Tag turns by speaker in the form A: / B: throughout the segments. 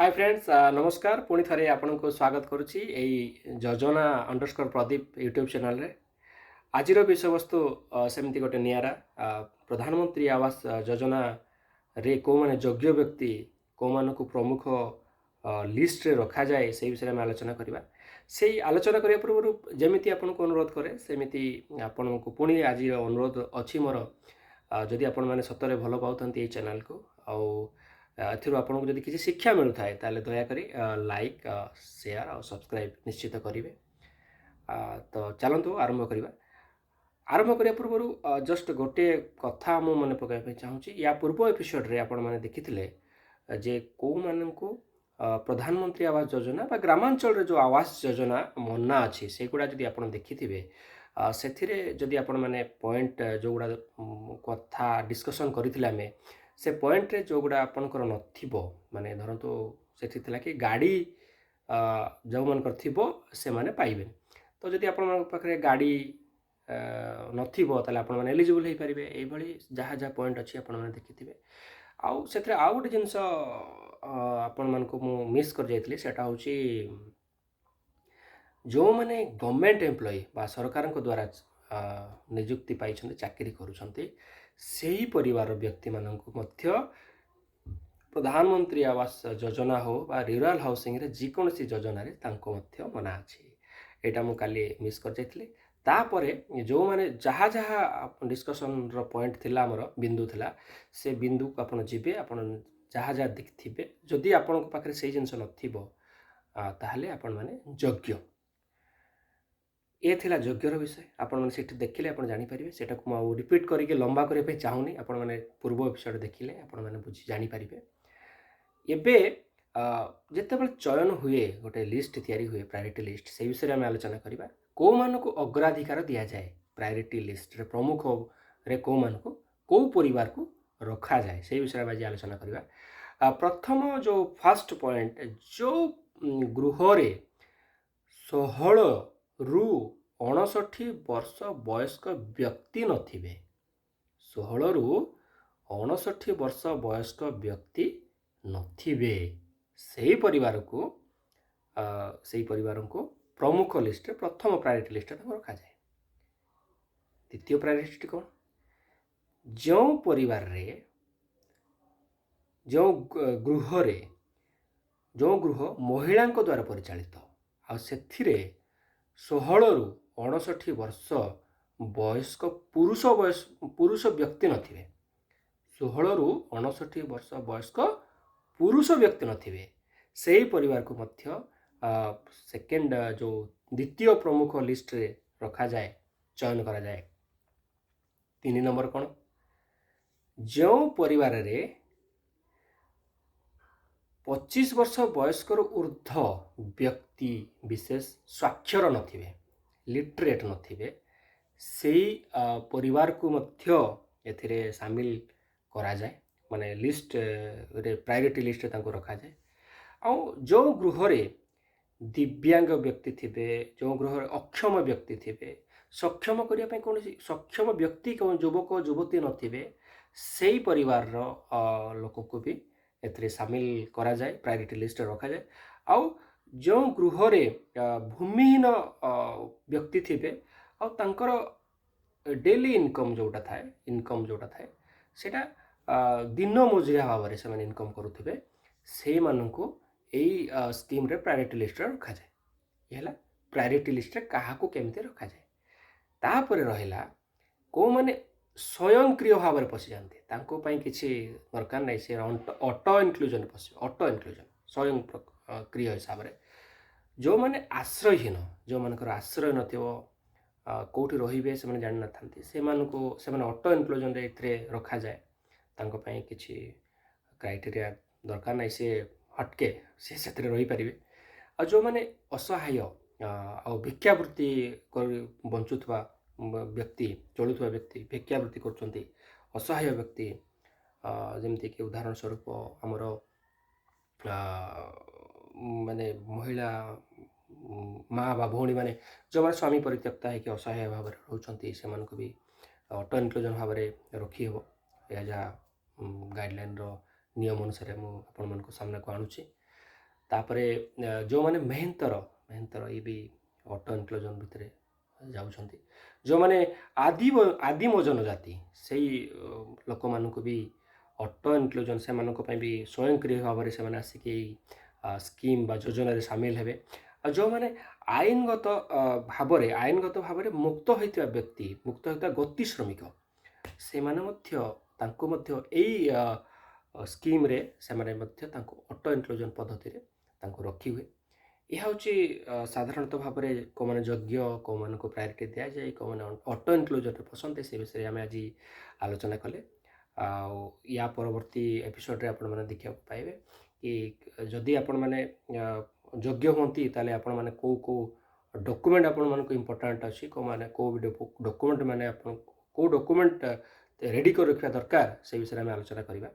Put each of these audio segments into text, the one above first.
A: High friends, ନମସ୍କାର। ପୁଣି ଥରେ ଆପଣଙ୍କୁ ସ୍ୱାଗତ କରୁଛି ଏଇ ଯୋଜନା_ପ୍ରଦୀପ ୟୁଟ୍ୟୁବ୍ ଚ୍ୟାନେଲରେ। ଆଜିର ବିଷୟବସ୍ତୁ ସେମିତି ଗୋଟେ ନିଆରା। ପ୍ରଧାନମନ୍ତ୍ରୀ ଆବାସ ଯୋଜନାରେ କେଉଁମାନେ ଯୋଗ୍ୟ ବ୍ୟକ୍ତି, କେଉଁମାନଙ୍କୁ ପ୍ରମୁଖ ଲିଷ୍ଟରେ ରଖାଯାଏ, ସେଇ ବିଷୟରେ ଆମେ ଆଲୋଚନା କରିବା। ସେଇ ଆଲୋଚନା କରିବା ପୂର୍ବରୁ ଯେମିତି ଆପଣଙ୍କୁ ଅନୁରୋଧ କରେ, ସେମିତି ଆପଣଙ୍କୁ ପୁଣି ଆଜିର ଅନୁରୋଧ ଅଛି ମୋର। ଯଦି ଆପଣମାନେ ସତରେ ଭଲ ପାଉଥାନ୍ତି ଏଇ ଚ୍ୟାନେଲକୁ ଆଉ ଏଥିରୁ ଆପଣଙ୍କୁ ଯଦି କିଛି ଶିକ୍ଷା ମିଳୁଥାଏ, ତାହେଲେ ଦୟାକରି ଲାଇକ୍, ସେୟାର ଆଉ ସବସ୍କ୍ରାଇବ୍ ନିଶ୍ଚିତ କରିବେ। ତ ଚାଲନ୍ତୁ ଆରମ୍ଭ କରିବା। ଆରମ୍ଭ କରିବା ପୂର୍ବରୁ ଜଷ୍ଟ ଗୋଟିଏ କଥା ମୁଁ ମନେ ପକାଇବା ପାଇଁ ଚାହୁଁଛି। ୟା ପୂର୍ବ ଏପିସୋଡ଼ରେ ଆପଣମାନେ ଦେଖିଥିଲେ ଯେ କେଉଁମାନଙ୍କୁ ପ୍ରଧାନମନ୍ତ୍ରୀ ଆବାସ ଯୋଜନା ବା ଗ୍ରାମାଞ୍ଚଳରେ ଯେଉଁ ଆବାସ ଯୋଜନା ମନା ଅଛି, ସେଗୁଡ଼ା ଯଦି ଆପଣ ଦେଖିଥିବେ, ସେଥିରେ ଯଦି ଆପଣମାନେ ପଏଣ୍ଟ ଯେଉଁଗୁଡ଼ା କଥା ଡିସ୍କସନ୍ କରିଥିଲେ ଆମେ, ସେ ପଏଣ୍ଟରେ ଯେଉଁଗୁଡ଼ା ଆପଣଙ୍କର ନଥିବ, ମାନେ ଧରନ୍ତୁ ସେଠି ଥିଲା କି ଗାଡ଼ି ଯେଉଁମାନଙ୍କର ଥିବ ସେମାନେ ପାଇବେନି। ତ ଯଦି ଆପଣମାନଙ୍କ ପାଖରେ ଗାଡ଼ି ନଥିବ, ତାହେଲେ ଆପଣମାନେ ଏଲିଜିବଲ୍ ହେଇପାରିବେ। ଏଇଭଳି ଯାହା ଯାହା ପଏଣ୍ଟ ଅଛି, ଆପଣମାନେ ଦେଖିଥିବେ। ଆଉ ସେଥିରେ ଆଉ ଗୋଟେ ଜିନିଷ ଆପଣମାନଙ୍କୁ ମୁଁ ମିସ୍ କରିଯାଇଥିଲି। ସେଇଟା ହେଉଛି ଯେଉଁମାନେ ଗଭର୍ଣ୍ଣମେଣ୍ଟ ଏମ୍ପ୍ଲୟି ବା ସରକାରଙ୍କ ଦ୍ୱାରା ନିଯୁକ୍ତି ପାଇଛନ୍ତି, ଚାକିରି କରୁଛନ୍ତି, ସେହି ପରିବାର ବ୍ୟକ୍ତିମାନଙ୍କୁ ମଧ୍ୟ ପ୍ରଧାନମନ୍ତ୍ରୀ ଆବାସ ଯୋଜନା ହେଉ ବା ରୁରାଲ୍ ହାଉସିଂରେ ଯେକୌଣସି ଯୋଜନାରେ ତାଙ୍କୁ ମଧ୍ୟ ମନା ଅଛି। ଏଇଟା ମୁଁ କାଲି ମିସ୍ କରିଯାଇଥିଲି। ତାପରେ ଯେଉଁମାନେ ଯାହା ଯାହା ଡିସ୍କସନ୍ର ପଏଣ୍ଟ ଥିଲା, ଆମର ବିନ୍ଦୁ ଥିଲା, ସେ ବିନ୍ଦୁକୁ ଆପଣ ଯିବେ। ଆପଣ ଯାହା ଯାହା ଦେଖିଥିବେ, ଯଦି ଆପଣଙ୍କ ପାଖରେ ସେଇ ଜିନିଷ ନଥିବ, ତାହେଲେ ଆପଣମାନେ ଯୋଗ୍ୟ। ଏ ଥିଲା ଯୋଗ୍ୟର ବିଷୟ। ଆପଣମାନେ ସେଠି ଦେଖିଲେ ଆପଣ ଜାଣିପାରିବେ। ସେଇଟାକୁ ମୁଁ ଆଉ ରିପିଟ୍ କରିକି ଲମ୍ବା କରିବା ପାଇଁ ଚାହୁଁନି। ଆପଣମାନେ ପୂର୍ବ ଏପିସୋଡ଼ ଦେଖିଲେ ଆପଣମାନେ ବୁଝି ଜାଣିପାରିବେ। ଏବେ ଯେତେବେଳେ ଚୟନ ହୁଏ, ଗୋଟେ ଲିଷ୍ଟ ତିଆରି ହୁଏ, ପ୍ରାୟୋରିଟି ଲିଷ୍ଟ, ସେଇ ବିଷୟରେ ଆମେ ଆଲୋଚନା କରିବା। କେଉଁମାନଙ୍କୁ ଅଗ୍ରାଧିକାର ଦିଆଯାଏ, ପ୍ରାୟୋରିଟି ଲିଷ୍ଟରେ ପ୍ରମୁଖରେ କେଉଁମାନଙ୍କୁ, କେଉଁ ପରିବାରକୁ ରଖାଯାଏ, ସେଇ ବିଷୟରେ ଆମେ ଆଜି ଆଲୋଚନା କରିବା। ପ୍ରଥମ ଯେଉଁ ଫାଷ୍ଟ ପଏଣ୍ଟ, ଯେଉଁ ଗୃହରେ 16ରୁ 59 ବର୍ଷ ବୟସ୍କ ବ୍ୟକ୍ତି ନଥିବେ, 16ରୁ 59 ବର୍ଷ ବୟସ୍କ ବ୍ୟକ୍ତି ନଥିବେ, ସେଇ ପରିବାରଙ୍କୁ ପ୍ରମୁଖ ଲିଷ୍ଟରେ, ପ୍ରଥମ ପ୍ରାୟୋରିଟି ଲିଷ୍ଟରେ ତାଙ୍କୁ ରଖାଯାଏ। ଦ୍ୱିତୀୟ ପ୍ରାୟୋରିଟି କ'ଣ? ଯେଉଁ ପରିବାରରେ, ଯେଉଁ ଗୃହରେ, ଯେଉଁ ଗୃହ ମହିଳାଙ୍କ ଦ୍ୱାରା ପରିଚାଳିତ ଆଉ ସେଥିରେ 16ରୁ 59 ବର୍ଷ ବୟସ୍କ ପୁରୁଷ ବ୍ୟକ୍ତି ନଥିବେ, 16ରୁ 59 ବର୍ଷ ବୟସ୍କ ପୁରୁଷ ବ୍ୟକ୍ତି ନଥିବେ, ସେଇ ପରିବାରକୁ ମଧ୍ୟ ସେକେଣ୍ଡ ଯେଉଁ ଦ୍ୱିତୀୟ ପ୍ରମୁଖ ଲିଷ୍ଟରେ ରଖାଯାଏ, ଚୟନ କରାଯାଏ। ତିନି ନମ୍ବର କ'ଣ? ଯେଉଁ ପରିବାରରେ 25 ବର୍ଷ ବୟସ୍କରୁ ଉର୍ଦ୍ଧ୍ୱ ବ୍ୟକ୍ତି ବିଶେଷ ସ୍ୱାକ୍ଷର ନଥିବେ, ଲିଟରେଟ୍ ନଥିବେ, ସେଇ ପରିବାରକୁ ମଧ୍ୟ ଏଥିରେ ସାମିଲ କରାଯାଏ, ମାନେ ଲିଷ୍ଟରେ, ପ୍ରାୟୋରିଟି ଲିଷ୍ଟରେ ତାଙ୍କୁ ରଖାଯାଏ। ଆଉ ଯେଉଁ ଗୃହରେ ଦିବ୍ୟାଙ୍ଗ ବ୍ୟକ୍ତି ଥିବେ, ଯେଉଁ ଗୃହରେ ଅକ୍ଷମ ବ୍ୟକ୍ତି ଥିବେ, ସକ୍ଷମ କରିବା ପାଇଁ କୌଣସି ସକ୍ଷମ ବ୍ୟକ୍ତି, କେଉଁ ଯୁବକ ଯୁବତୀ ନଥିବେ, ସେଇ ପରିବାରର ଲୋକକୁ ବି ଏଥିରେ ସାମିଲ କରାଯାଏ, ପ୍ରାୟୋରିଟି ଲିଷ୍ଟରେ ରଖାଯାଏ। ଆଉ ଯେଉଁ ଗୃହରେ ଭୂମିହୀନ ବ୍ୟକ୍ତି ଥିବେ ଆଉ ତାଙ୍କର ଡେଲି ଇନକମ୍ ଯେଉଁଟା ଥାଏ, ସେଇଟା ଦିନ ମଜୁରିଆ ଭାବରେ ସେମାନେ ଇନକମ୍ କରୁଥିବେ, ସେଇମାନଙ୍କୁ ଏଇ ସ୍କିମ୍ରେ ପ୍ରାୟୋରିଟି ଲିଷ୍ଟରେ ରଖାଯାଏ। ଇଏ ହେଲା ପ୍ରାୟୋରିଟି ଲିଷ୍ଟରେ କାହାକୁ କେମିତି ରଖାଯାଏ। ତାପରେ ରହିଲା କେଉଁମାନେ ସ୍ୱୟଂକ୍ରିୟ ଭାବରେ ପଶିଯାଆନ୍ତି। ତାଙ୍କ ପାଇଁ କିଛି ଦରକାର ନାହିଁ, ସେ ଅଟୋ ଇନକ୍ଲୁଜନ୍ ପଶିବେ। ଅଟୋ ଇନକ୍ଲୁଜନ୍, ସ୍ୱୟଂ କ୍ରିୟ ହିସାବରେ। ଯେଉଁମାନେ ଆଶ୍ରୟହୀନ, ଯେଉଁମାନଙ୍କର ଆଶ୍ରୟ ନଥିବ, କେଉଁଠି ରହିବେ ସେମାନେ ଜାଣିନଥାନ୍ତି, ସେମାନଙ୍କୁ ସେମାନେ ଅଟୋ ଇନକ୍ଲୁଜନରେ ଏଥିରେ ରଖାଯାଏ। ତାଙ୍କ ପାଇଁ କିଛି କ୍ରାଇଟେରିଆ ଦରକାର ନାହିଁ, ସେ ହଟକେ ସେ ସେଥିରେ ରହିପାରିବେ। ଆଉ ଯେଉଁମାନେ ଅସହାୟ ଆଉ ଭିକ୍ଷାବୃତ୍ତି କରି ବଞ୍ଚୁଥିବା ବ୍ୟକ୍ତି, ଚଳୁଥିବା ବ୍ୟକ୍ତି, ଭିକ୍ଷାବୃତ୍ତି କରୁଛନ୍ତି, ଅସହାୟ ବ୍ୟକ୍ତି, ଯେମିତିକି ଉଦାହରଣ ସ୍ୱରୂପ ଆମର ମାନେ ମହିଳା, ମା ବା ଭଉଣୀମାନେ, ଯେଉଁମାନେ ସ୍ୱାମୀ ପରିତ୍ୟକ୍ତା ହେଇକି ଅସହାୟ ଭାବରେ ରହୁଛନ୍ତି, ସେମାନଙ୍କୁ ବି ଅଟୋ ଇନକ୍ଲୁଜନ୍ ଭାବରେ ରଖିହେବ। ଏହା ଯାହା ଗାଇଡ଼ଲାଇନ୍ର ନିୟମ ଅନୁସାରେ ମୁଁ ଆପଣମାନଙ୍କ ସାମ୍ନାକୁ ଆଣୁଛି। ତାପରେ ଯେଉଁମାନେ ମେହେନ୍ତର, ମେହେନ୍ତର ଇଏ ବି ଅଟୋ ଇନକ୍ଲୁଜନ୍ ଭିତରେ ଯାଉଛନ୍ତି। ଯେଉଁମାନେ ଆଦିମ ଜନଜାତି, ସେଇ ଲୋକମାନଙ୍କୁ ବି ଅଟୋ ଇନକ୍ଲୁଜନ୍, ସେମାନଙ୍କ ପାଇଁ ବି ସ୍ୱୟଂକ୍ରିୟ ଭାବରେ ସେମାନେ ଆସିକି ଏଇ ସ୍କିମ୍ ବା ଯୋଜନାରେ ସାମିଲ ହେବେ। ଆଉ ଯେଉଁମାନେ ଆଇନଗତ ଭାବରେ ମୁକ୍ତ ହୋଇଥିବା ବ୍ୟକ୍ତି, ମୁକ୍ତ ହୋଇଥିବା ଗତି ଶ୍ରମିକ, ସେମାନେ ମଧ୍ୟ, ତାଙ୍କୁ ମଧ୍ୟ ଏଇ ସ୍କିମ୍ରେ ସେମାନେ ମଧ୍ୟ ତାଙ୍କୁ ଅଟୋ ଇନକ୍ଲୁଜନ୍ ପଦ୍ଧତିରେ ତାଙ୍କୁ ରଖି ହୁଏ। ଏହା ହେଉଛି ସାଧାରଣତଃ ଭାବରେ କେଉଁମାନେ ଯୋଗ୍ୟ, କେଉଁମାନଙ୍କୁ ପ୍ରାୟୋରିଟି ଦିଆଯାଏ, କେଉଁମାନେ ଅଟୋ ଇନକ୍ଲୁଜନ୍ରେ ପସନ୍ତି, ସେ ବିଷୟରେ ଆମେ ଆଜି ଆଲୋଚନା କଲେ। ଆଉ ୟା ପରବର୍ତ୍ତୀ ଏପିସୋଡ଼ରେ ଆପଣମାନେ ଦେଖିବାକୁ ପାଇବେ କି ଯଦି ଆପଣମାନେ ଯୋଗ୍ୟ ହୁଅନ୍ତି, ତାହେଲେ ଆପଣମାନେ କେଉଁ କେଉଁ ଡକୁମେଣ୍ଟ ଆପଣମାନଙ୍କୁ ଇମ୍ପୋର୍ଟାଣ୍ଟ ଅଛି, କେଉଁମାନେ କେଉଁ ବି ଡକୁମେଣ୍ଟ ମାନେ ଆପଣ କେଉଁ ଡକୁମେଣ୍ଟ ରେଡ଼ି କରି ରଖିବା ଦରକାର, ସେ ବିଷୟରେ ଆମେ ଆଲୋଚନା କରିବା।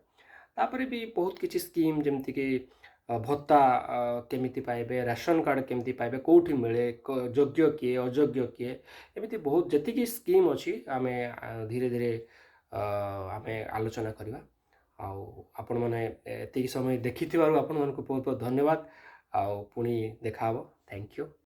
A: ତାପରେ ବି ବହୁତ କିଛି ସ୍କିମ୍, ଯେମିତିକି ଭତ୍ତା କେମିତି ପାଇବେ, ରାସନ କାର୍ଡ଼ କେମିତି ପାଇବେ, କେଉଁଠି ମିଳେ, ଯୋଗ୍ୟ କିଏ, ଅଯୋଗ୍ୟ କିଏ, ଏମିତି ବହୁତ ଯେତିକି ସ୍କିମ୍ ଅଛି, ଆମେ ଧୀରେ ଧୀରେ ଆମେ ଆଲୋଚନା କରିବା। ଆଉ ଆପଣମାନେ ଏତିକି ସମୟ ଦେଖିଥିବାରୁ ଆପଣମାନଙ୍କୁ ବହୁତ ବହୁତ ଧନ୍ୟବାଦ। ଆଉ ପୁଣି ଦେଖାହେବ। Thank you.